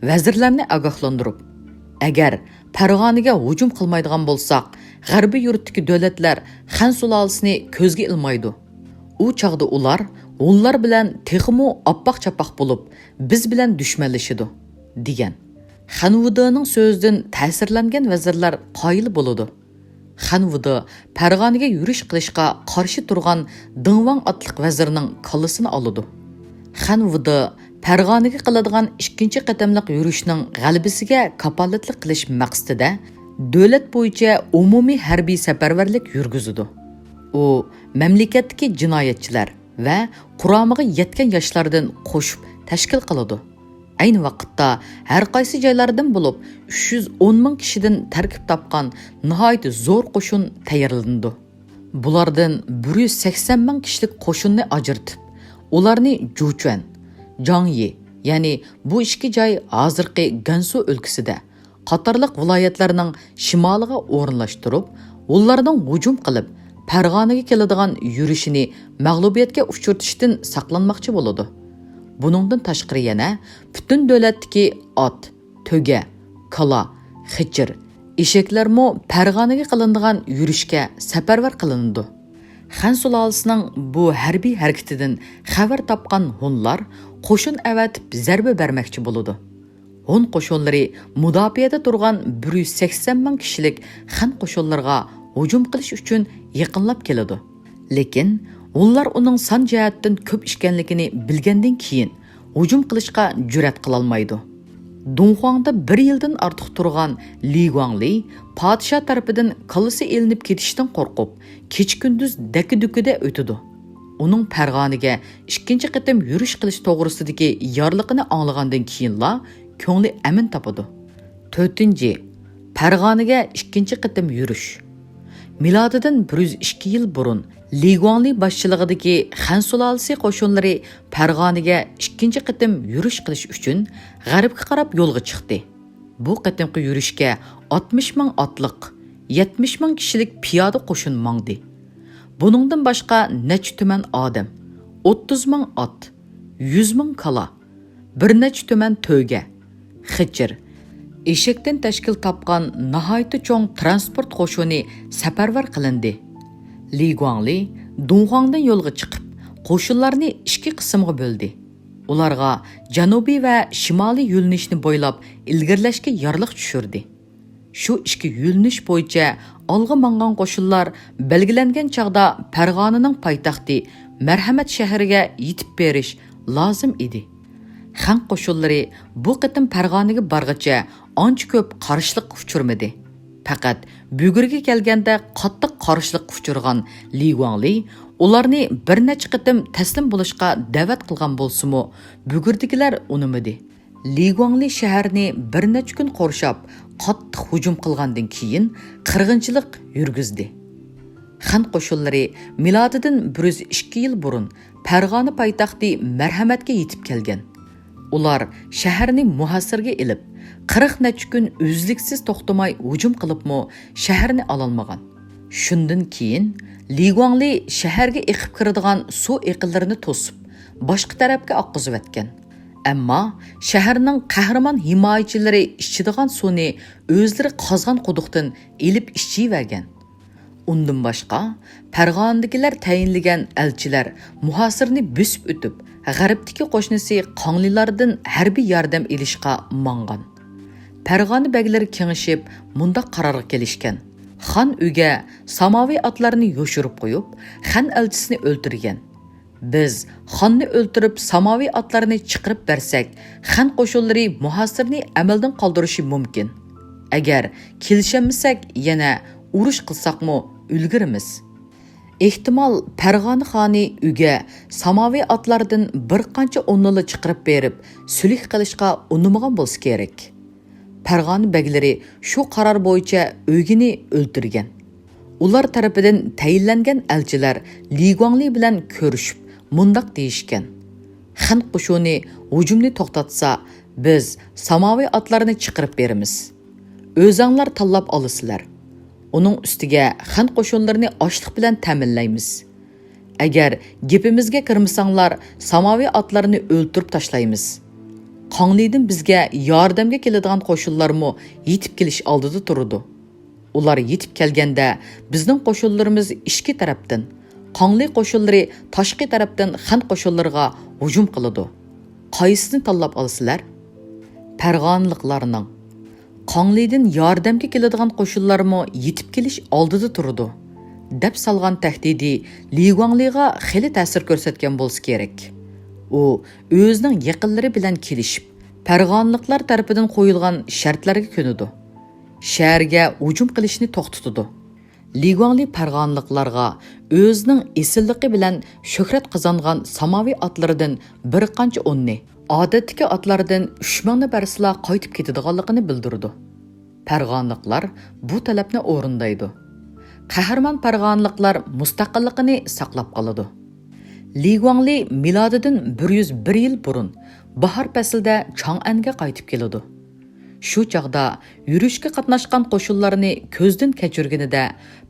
ۋەزىرلەرنى ئاگاھلاندۇرۇپ، ئەگەر پەرغانىگە ھۇجۇم قىلمايدىغان بولساق، غەربىي يۇرتتىكى دۆلەتلەر خەن سۇلالىسىنى كۆزگە ئىلمايدۇ. ئۇ چاغدا ئۇلار ھونلار بىلەن تېخىمۇ ئاپپاق-چاپپاق بولۇپ، بىز بىلەن دۈشمەنلىشىدۇ، دېگەن. خەن ۋۇدېنىڭ سۆزىدىن تەسىرلەنگەن ۋەزىرلەر قايىل بولىدۇ. خەن ۋۇدې پەرغانىگە يۈرۈش قىلىشقا قارشى تۇرغان دېڭ ۋاڭ ئاتلىق ۋەزىرنىڭ كاللىسىنى ئالىدۇ. خەن ۋۇدې پەرغانىگە قىلىدىغان ئىككىنچى قېتىملىق يۈرۈشنىڭ غەلىبىسىگە كاپالەتلىك قىلىش مەقسىتىدە دۆلەت بويىچە ئومۇمىي ھەربىي سەپەرۋەرلىك يۈرگۈزىدۇ. ئۇ مەملىكەتتىكى جىنايەتچىلەر ۋە قۇرامىغا يەتكەن ياشلاردىن قوشۇپ تەشكىل قىلىدۇ. ئەينى ۋاقىتتا ھەر قايسى جايلاردىن بولۇپ ئۈچ يۈز ئون مىڭ كىشىدىن تەركىب تاپقان ناھايىتى زور قوشۇن تەييارلىنىدۇ. بۇلاردىن بىر يۈز سەكسەن مىڭ كىشىلىك قوشۇننى ئاجرىتىپ، ئۇلارنى جۇچۈەن، جاڭيى، يەنى بۇ ئىككى جاي ھازىرقى گەنسۇ ئۆلكىسىدە، قاتارلىق ۋىلايەتلەرنىڭ شىمالىغا ئورۇنلاشتۇرۇپ، ھونلارنىڭ ھۇجۇم قىلىپ، پەرغانىگە كېلىدىغان يۈرۈشىنى مەغلۇبىيەتكە ئۇچرىتىشتىن ساقلانماقچى بولىدۇ. بۇنىڭدىن تاشقىرى يەنە پۈتۈن دۆلەتتىكى ئات، تۆگە، كالا، خېچىر، ئېشەكلەرمۇ پەرغانىگە قىلىنىدىغان يۈرۈشكە سەپەرۋەر قىلىنىدۇ. خەن سۇلالىسىنىڭ بۇ ھەربىي ھەرىكىتىدىن خەۋەر تاپقان ھونلار قوشۇن ئەۋەتىپ زەربە بەرمەكچى بولىدۇ. ھون قوشۇنلىرى مۇداپىئەدە تۇرغان بىر يۈز سەكسەن مىڭ كىشىلىك خەن قوشۇنلىرىغا ھۇجۇم قىلىش ئۈچۈن يېقىنلاپ كېلىدۇ. لېكىن ھونلار ئۇنىڭ سان جەھەتتىن كۆپ ئىكەنلىكىنى بىلگەندىن كېيىن، ھۇجۇم قىلىشقا جۈرئەت قىلالمايدۇ. دۇڭخۇاڭدا بىر يىلدىن ئارتۇق تۇرغان لى گۇاڭلى پادىشاھ تەرىپىدىن كاللىسى ئېلىنىپ كېتىشتىن قورقۇپ، كېچە-كۈندۈز دەككە-دۈككىدە ئۆتىدۇ. ئۇنىڭ پەرغانىگە ئىككىنچى قېتىم يۈرۈش قىلىش توغرىسىدىكى يارلىقىنى ئاڭلىغاندىن كېيىنلا كۆڭلى ئەمىن تاپىدۇ. تۆتىنچى، پەرغانىگە ئىككىنچى قېتىم يۈرۈش. مىلادىدىن بىر يۈز ئىككى يىل بۇرۇن لى گۇاڭلى باشچىلىقىدىكى خەن سۇلالىسى قوشۇنلىرى پەرغانىگە ئىككىنچى قېتىم يۈرۈش قىلىش ئۈچۈن غەربكە قاراپ يولغا چىقتى. بۇ قېتىمقى يۈرۈشكە ئاتمىش مىڭ ئاتلىق، يەتمىش مىڭ كىشىلىك پىيادە قوشۇن ماڭدى. بۇنىڭدىن باشقا نەچچە تۈمەن ئادەم، ئوتتۇز مىڭ ئات، يۈز مىڭ كالا، بىر نەچچە تۈمەن تۆگە، خېچىر، ئېشەكتىن تەشكىل تاپقان ناھايىتى چوڭ تىرانسپورت قوشۇنى سەپەرۋەر قىلىندى. لى گۇاڭلى دۇڭخۇاڭدىن يولغا چىقىپ، قوشۇنلارنى ئىككى قىسىمغا بۆلدى. ئۇلارغا جەنۇبىي ۋە شىمالىي يۆنىلىشنى بويلاپ ئىلگىرىلەشكە يارلىق چۈشۈردى. شۇ ئىككى يۆنىلىش بويىچە ئالغا ماڭغان قوشۇنلار بەلگىلەنگەن چاغدا پەرغانىنىڭ پايتەختى مەرھەمەت شەھىرىگە يېتىپ بېرىش لازىم ئىدى. خەن قوشۇنلىرى بۇ قېتىم پەرغانىگە بارغىچە ئانچە كۆپ قارشىلىققا ئۇچرىمىدى. پەقەت بۈگۈرگە كەلگەندە قاتتىق قارشىلىققا ئۇچرىغان لى گۇاڭلى ئۇلارنى بىر نەچچە قېتىم تەسلىم بولۇشقا دەۋەت قىلغان بولسىمۇ، بۈگۈردىكىلەر ئۇنىمىدى. لى گۇاڭلى شەھەرنى بىر نەچچە كۈن قورشاپ، قاتتىق ھۇجۇم قىلغاندىن كېيىن، قىرغىنچىلىق يۈرگۈزدى. خەن قوشۇنلىرى مىلادىدىن بىر يۈز ئىككى يىل بۇرۇن پەرغانە پايتەختى مەرھەمەتكە يېتىپ كەلگەن. ئۇلار شەھەرنى مۇھاسىرىگە ئېلىپ، قىرىق نەچچە كۈن ئۈزلۈكسىز توختىماي ھۇجۇم قىلىپمۇ، شەھەرنى ئالالمىغان. شۇندىن كېيىن، لى گۇاڭلى شەھەرگە ئېقىپ كىرىدىغان سۇ ئېقىنلىرىنى توسۇپ، باشقا تەرەپكە ئاققۇزۇۋەتكەن. ئەمما شەھەرنىڭ قەھرىمان ھىمايىچىلىرى ئىچىدىغان سۇنى ئۆزلىرى قازغان قۇدۇقتىن ئېلىپ ئىچىۋەرگەن. ئۇندىن باشقا، پەرغانىدىكىلەر تەيىنلىگەن ئەلچىلەر مۇھاسىرنى بۆسۈپ ئۆتۈپ، غەربتىكى قوشنىسى قاڭلىلاردىن ھەربىي ياردەم ئېلىشقا ماڭغان. پەرغانە بەگلىرى كېڭىشىپ، مۇنداق قارارغا كېلىشكەن: خان ئۆگە ساماۋى ئاتلارنى يوشۇرۇپ قويۇپ، خەن ئەلچىسىنى ئۆلتۈرگەن. بىز خاننى ئۆلتۈرۈپ، ساماۋى ئاتلارنى چىقىرىپ بەرسەك، خەن قوشۇنلىرى مۇھاسىرنى ئەمەلدىن قالدۇرۇشى مۇمكىن. ئەگەر كېلىشەلمىسەك، يەنە ئۇرۇش قىلساقمۇ ئۈلگۈرىمىز. ئېھتىمال، پەرغانە خانى ئۆگە ساماۋى ئاتلاردىن بىر قانچە ئوننىلا چىقىرىپ بېرىپ، سۈلۈھ قىلىشقا ئۇنىمىغان بولسا كېرەك. پەرغانە بەگلىرى شۇ قارار بويىچە ئۆگىنى ئۆلتۈرگەن. ئۇلار تەرىپىدىن تەيىنلەنگەن ئەلچىلەر لى گۇاڭلى بىلەن كۆرۈشۈپ، مۇنداق دېيىشكەن: خەن قوشۇنى ھۇجۇمنى توختاتسا، بىز ساماۋى ئاتلارنى چىقىرىپ بېرىمىز. ئۆزەڭلار تاللاپ ئالىسىلەر. ئۇنىڭ ئۈستىگە خەن قوشۇنلىرىنى ئاشلىق بىلەن تەمىنلەيمىز. ئەگەر گېپىمىزگە كىرمىسەڭلار، ساماۋى ئاتلارنى ئۆلتۈرۈپ تاشلايمىز. قاڭلىدىن بىزگە ياردەمگە كېلىدىغان قوشۇنلارمۇ يېتىپ كېلىش ئالدىدا تۇرىدۇ. ئۇلار يېتىپ كەلگەندە، بىزنىڭ قوشۇنلىرىمىز ئىچكى تەرەپتىن، قاڭلى قوشۇنلىرى تاشقى تەرەپتىن خەن قوشۇنلىرىغا ھۇجۇم قىلىدۇ. قايسىسىنى تاللاپ ئالىسىلەر؟ پەرغانىلىقلارنىڭ. قاڭلىدىن ياردەمگە كېلىدىغان قوشۇنلارمۇ يېتىپ كېلىش ئالدىدا تۇرىدۇ، دەپ سالغان تەھدىتى لى گۇاڭلىغا خېلى تەسىر كۆرسەتكەن بولسا كېرەك. ئۇ ئۆزىنىڭ يېقىنلىرى بىلەن كېلىشىپ، پەرغانىلىقلار تەرىپىدىن قويۇلغان شەرتلەرگە كۆنىدۇ. شەھەرگە ھۇجۇم قىلىشنى توختىتىدۇ. لى گۇاڭلى پەرغانىلىقلارغا ئۆزىنىڭ ئېسىللىقى بىلەن شۆھرەت قازانغان ساماۋى ئاتلىرىدىن بىر قانچە ئوننى، ئادەتتىكى ئاتلاردىن ئۈچ مىڭنى بەرسىلا قايتىپ كېتىدىغانلىقىنى بىلدۈرىدۇ. پەرغانىلىقلار بۇ تەلەپنى ئورۇندايدۇ. قەھرىمان پەرغانىلىقلار مۇستەقىللىقىنى ساقلاپ قالىدۇ. لى گۇاڭلى مىلادىدىن بىر يۈز بىر يىل بۇرۇن باھار پەسلىدە چاڭئەنگە قايتىپ كېلىدۇ. شۇ چاغدا يۈرۈشكە قاتناشقان قوشۇنلارنى كۆزدىن كەچۈرگىنىدە،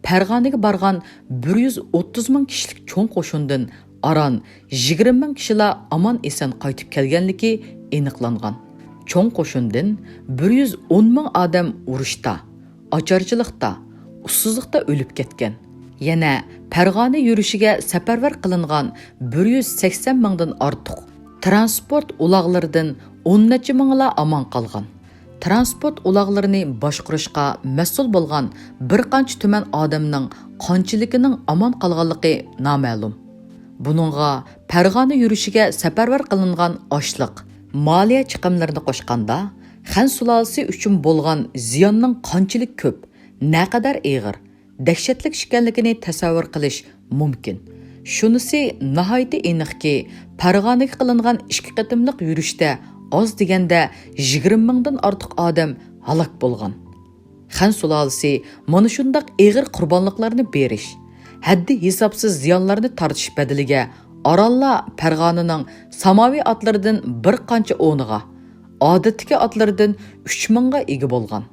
پەرغانىگە بارغان بىر يۈز ئوتتۇز مىڭ كىشىلىك چوڭ قوشۇندىن ئاران يىگىرمە مىڭ كىشىلا ئامان-ئېسەن قايتىپ كەلگەنلىكى ئېنىقلانغان. چوڭ قوشۇندىن بىر يۈز ئون مىڭ ئادەم ئۇرۇشتا، ئاچارچىلىقتا، ئۇسسۇزلۇقتا ئۆلۈپ كەتكەن. يەنە پەرغانە يۈرۈشىگە سەپەرۋەر قىلىنغان بىر يۈز سەكسەن مىڭدىن ئارتۇق تىرانسپورت ئۇلاغلىرىدىن ئون نەچچە مىڭىلا ئامان قالغان. تىرانسپورت ئۇلاغلىرىنى باشقۇرۇشقا مەسئۇل بولغان بىر قانچە تۈمەن ئادەمنىڭ قانچىلىكىنىڭ ئامان قالغانلىقى نامەلۇم. بۇنىڭغا پەرغانە يۈرۈشىگە سەپەرۋەر قىلىنغان ئاشلىق، مالىيە چىقىملىرىنى قوشقاندا، خەن سۇلالىسى ئۈچۈن بولغان زىياننىڭ قانچىلىك كۆپ، نەقەدەر ئېغىر، دەھشەتلىك ئىكەنلىكىنى تەسەۋۋۇر قىلىش مۇمكىن. شۇنىسى ناھايىتى ئېنىقكى، پەرغانىگە قىلىنغان ئىككى قېتىملىق يۈرۈشتە ئاز دېگەندە يىگىرمە مىڭدىن ئارتۇق ئادەم ھالاك بولغان. خەن سۇلالىسى مانا شۇنداق ئېغىر قۇربانلىقلارنى بېرىش، ھەددى ھېسابسىز زىيانلارنى تارتىش بەدىلىگە ئارانلا پەرغانىنىڭ ساماۋى ئاتلىرىدىن بىر قانچە ئونىغا، ئادەتتىكى ئاتلىرىدىن ئۈچ مىڭغا ئىگە بولغان.